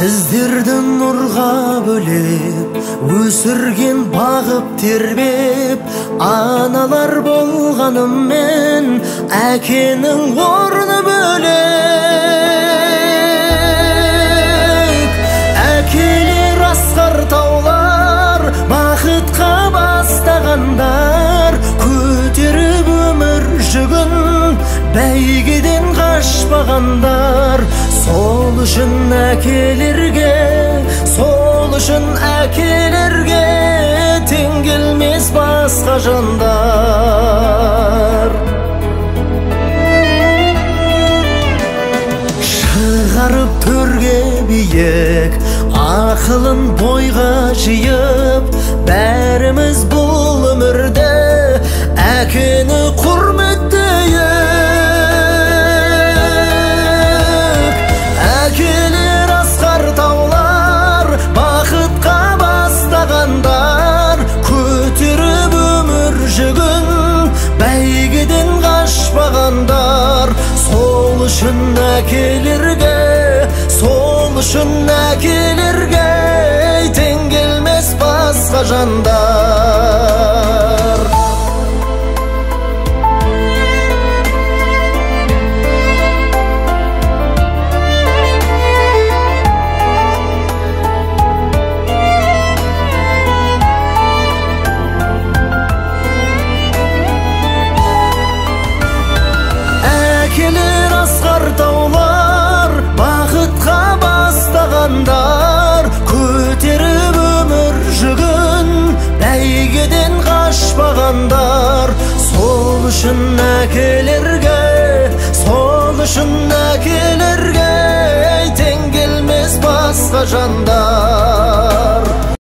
Біздерді нұрға бөлеп, өсірген бағып тербеп, аналар болғанымен әкенің орны бөлек. Әкелер асқар таулар, бақытқа бастағандар, көтеріп өмір жүгін, бәйгеден қашпағандар. Сол үшін әкелерге, сол үшін әкелерге тең келмес басқа жандар. Шығарып төрге биік, ақылын бойға жиып, бәріміз бұл өмірде әкені құрметтейік. Әкелер асқар таулар, бақытқа бастағандар, көтеріп өмір жүгін, бәйгеден қашпағандар. Сол үшін әкелерге, сол үшін әкелерге тең келмес басқа жандар. Әкелер асқар таулар, бақытқа бастағандар, көтеріп өмір жүгін, бәйгеден қашпағандар. Сол үшін әкелерге, сол үшін әкелерге тең келмес басқа жандар.